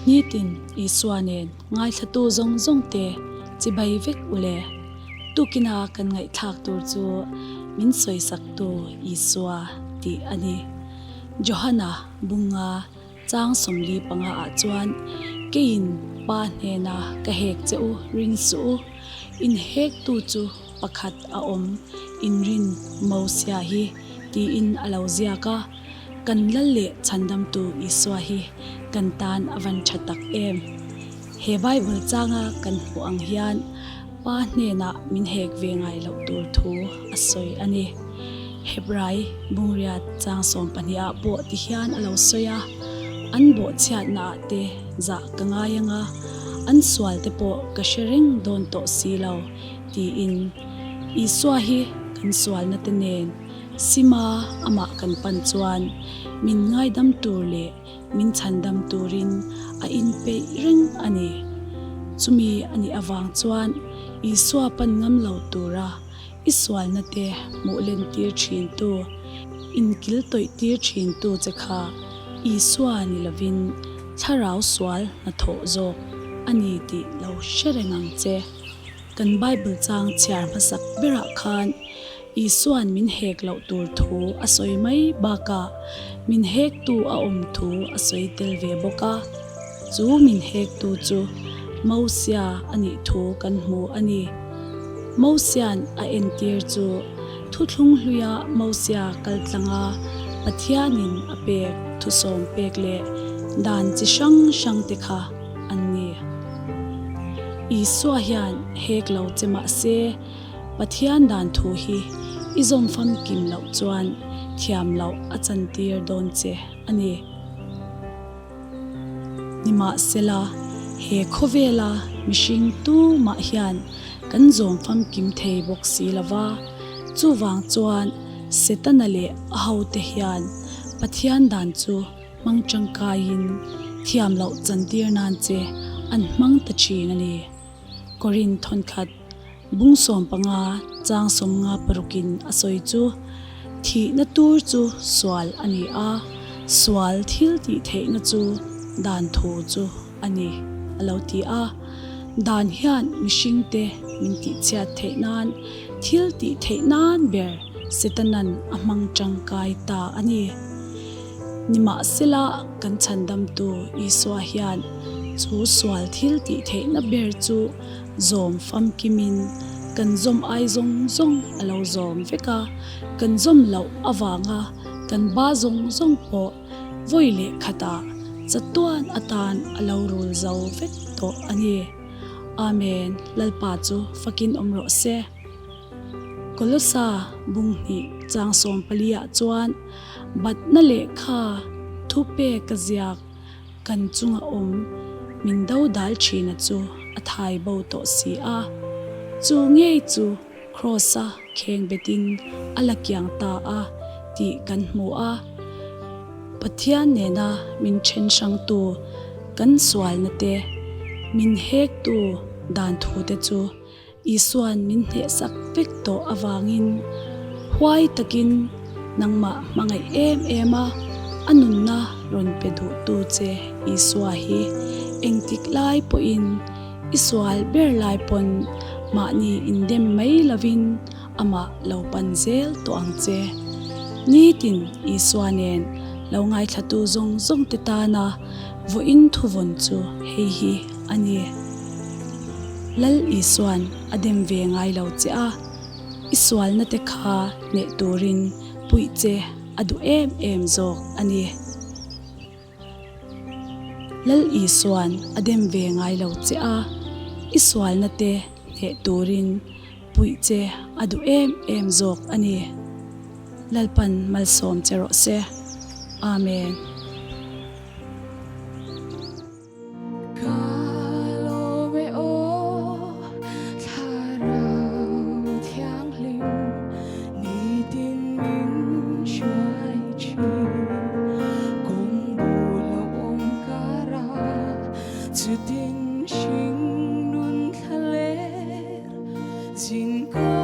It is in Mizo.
Nitin Isua nen ngaithlatu zawng zawng te chibai vek u le. Tukina kan ngaihthlak tur chu min sawisaktu Isua tih a ni. Johana bunga Chang 45 ah chuan, Keiin Pa hnena ka hek che u ring suh u, in hektu chu pakhat a awm inrin Mosia hi, tiin a lo ziak a. Kan Lal leh Chhandamtu Isua hi kan tan a van tha tak em! He Bible changa kan hmuh ang hian Pa hnenah min hek ve ngai loh tur thu a sawi a ni. Hebrai Bungriat chang 12 ah pawh ti hian a lo sawi a, An bawhchhiatna ah te zah ka ngai ang a, an sual te pawh ka hre reng dawn tawh si lo, tiin. Isua hi kan sualna te nen sima amah kan pan chuan min ngaidam tur leh min chhandam turin a inpeih reng a ni. Chumi a nih avang chuan Isua pan ngam lo tura i sualna te hmuh len tir thintu, inkil tawih tir thintu che kha Isua ni lovin thlarau sual hnathawh zawk a ni tih lo hre reng ang che. Kan Bible chang chhiar hmasak berah khan Isua'n min hek loh tur thu a sawi mai bakah min hektu a awm thu a sawi tel ve bawk a. Chu min hektu chu Mosia a nih thu kan hmu a ni. Mosia'n a entir chu thuthlung hluia Mosia kal tlanga Pathianin a pek thusawm pek leh dan chi hrang hrang te kha an ni. Isua hian hek lo che mah se, Pathian dan thu hi i zawm famkim loh chuan thiam loh a chantir dawn che a ni. Nimahsela, he khawvela mihring tumah hian kan zawm famkim thei bawk si lo va, chuvang chuan Setana leh a hote hian Pathian dan chu hmang tangkaiin thiam loh chantir nan che an hmang ta thin a ni. Korin thawnkhat bung 15 chang 56 in a sawi chu, Thihna tur chu sual a ni a, sual thil tih theihna chu dan thu chu a ni, a lo ti a. Dan hian mihringte min tihchhiat theih nan thil tih theih nan ber Setanan a hmang tangkai ta a ni. Nimahsela kan chhandamtu Isua hian chu sual thil tih theihna ber chu zawm famkimin kan zawm ai zawng zawng a lo zawm vek a, kan zawm loh avanga kan ba zawng zawng pawh vawi leh khatah chatuan atan a lo rul zo vek tawh a ni. Amen, Lalpa chu fakin awm rawh se. Kolosa bung hnih chang 14 ah chuan batna lehkha thupek a ziak kan chunga awm min do dal thina chu a thai bo tawh si a. Chu ngei chu Kraws-a kheng betin a la kiang ta a tih kan hmu a. Pathian nena min then hrangtu kan sualna te, min hektu dan thu te chu Isua'n min hnehsak vek tawh avangin huai takin nangmah hmangaih em em a, a nunna rawn pe duhtu che Isua hi engtik lai pawhin i sual ber lai pawn mahni indem mai lovin amah lo pan zel tawh ang che. Nitin Isua nen lo ngaithlatu zawng zawng te tana vawiin thuvawn chu hei hi a ni. Lal Isua'n a dem ve ngai lo che a, i sualna te kha hneh turin puih che a duh em em zawk a ni. Lal Isua'n a dem ve ngai lo che a, i sualna te hneh turin puih che a duh em em zawk a ni. Lalpan malsawm che rawh se. Amen. Chutin hring nun thla ler zin.